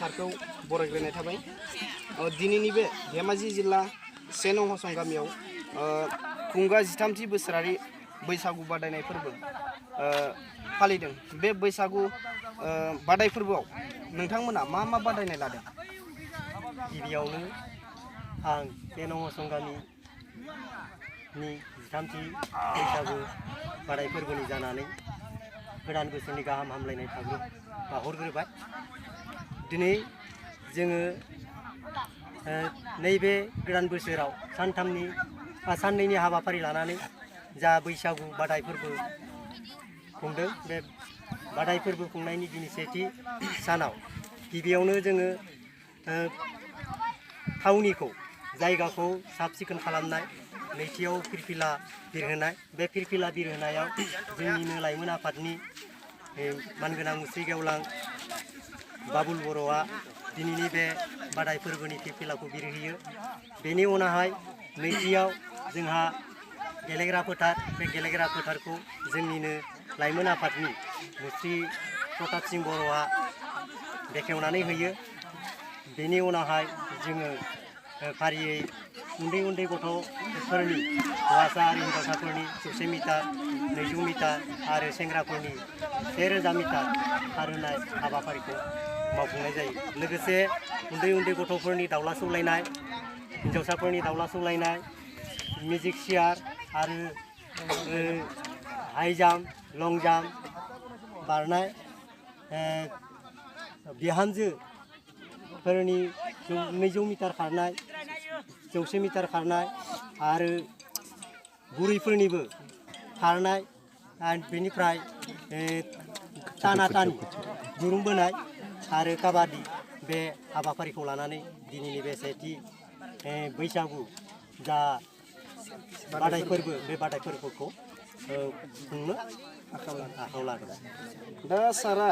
सारखौ बरायग्रोनाय थाबाय। दिनैनि बे धेमाजि जिल्ला से नं हसं गामियाव खुंगा 13थि बोसोरारि बैसागु बादायनाय फोरबो फालिदों। बे बैसागु बादाय फोरबोआव नोंथांमोना मा मा बादायनाय लादों? गिबियावनो आं से नं हसं गामिनि 13थि बैसागु बादाय फोरबोनि जानानै गोदान बोसोरनि गाहाम हामलायनाय बावहरग्रोबाय। दिनै जोङो नैबे गोदान बोसोराव साननैनि हाबाफारि लानानै जा बैसागु बादाय फोरबो खुंदों। बे बादाय फोरबो खुंनायनि दिनै सेथि सानाव गिबियावनो जोङो थावनिखौ जायगाखौ साब सिखोन खालामनाय, नैथियाव फिरफिला बिरहोनाय। बे फिरफिला बिरहोनायाव जोंनिनो लाइमोन आफादनि मानगोनां मुस्रि गेवलां बाबुल बर'आ दिनैनि बे बादाय फोरबोनि फिरफिलाखौ बिरहोयो। बेनि उनावहाय नैथियाव जोंहा गेलेग्रा फोथार, बे गेलेग्रा फोथारखौ जोंनिनो लाइमोन आफादनि मुस्रि प्रताप सिंह बर'आ बेखेवनानै होयो। बेनि उनावहाय जोङो फारियै उन्दै उन्दै गथ'फोरनि हौवासा आरो हिन्जावसाफोरनि 100 मिटार, 200 मिटार आरो सेंग्राफोरनि 1000 मिटार खारहोनाय हाबाफारिखौ मावफुंनाय जायो। लोगोसे उन्दै उन्दै गथ'फोरनि दावला सौलायनाय, हिन्जावसाफोरनि दावला सौलायनाय, मिउजिक चेयार आरो हाइ जाम्प, लं जाम्प बारनाय, बिहामजोफोरनि 200 मिटार खारनाय, 100 मिटार खारनाय आरो बुरैफोरनिबो खारनाय, आरो बेनिफ्राय टाना टानि दुरुं बोनाय आरो काबादि बे हाबाफारिखौ लानानै दिनैनि बे सेथि बैसागु जा बादाय फोरबो, बे बादाय फोरबोखौ खुंनो आखायाव लादों। दा सारा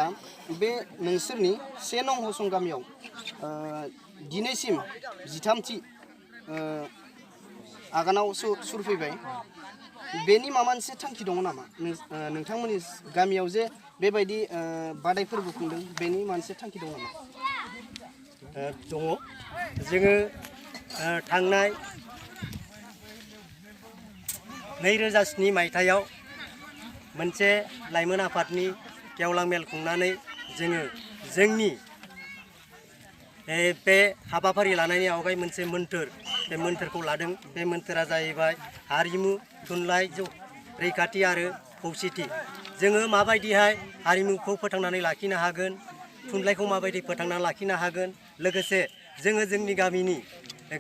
बे नोंसोरनि से नं हसं गामियाव दिनैसिम 13थि आगानाव सुरफैबाय। बेनि माबा मोनसे थांखि दङ नामा? नोंथांमोननि गामियाव जे बेबायदि बादाय फोरबो खुंदों, बेनि मोनसे थांखि दङ नामा? दङ। जोङो थांनाय 2007 मायथाइयाव मोनसे लाइमोन आफादनि गेवलां मेल खुंनानै जोङो जोंनि बे हाबाफारि लानायनि आवगाय मोनसे मोन्थोर, बे मोन्थोरखौ लादों। बे मोन्थोरा जाहैबाय हारिमु, थुनलाइ रैखाथि आरो खौसेथि। जोङो माबायदिहाय हारिमुखौ फोथांनानै लाखिनो हागोन, थुनलाइखौ माबायदि फोथांनानै लाखिनो हागोन, लोगोसे जोङो जोंनि गामिनि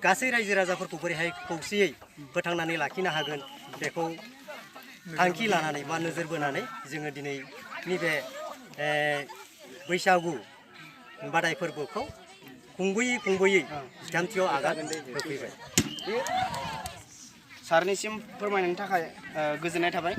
गासै रायजो राजाफोरखौ बोरैहाय खौसेयै फोथांनानै लाखिनो हागोन, बेखौ थांखि लानानै बा नोजोर बोनानै जोङो दिनैनि बे बैसागु बादाय फोरबोखौ खुंबोयै 13थियाव आगान होफैबाय। सारनिसिम फोरमायनायनि थाखाय गोजोननाय थाबाय।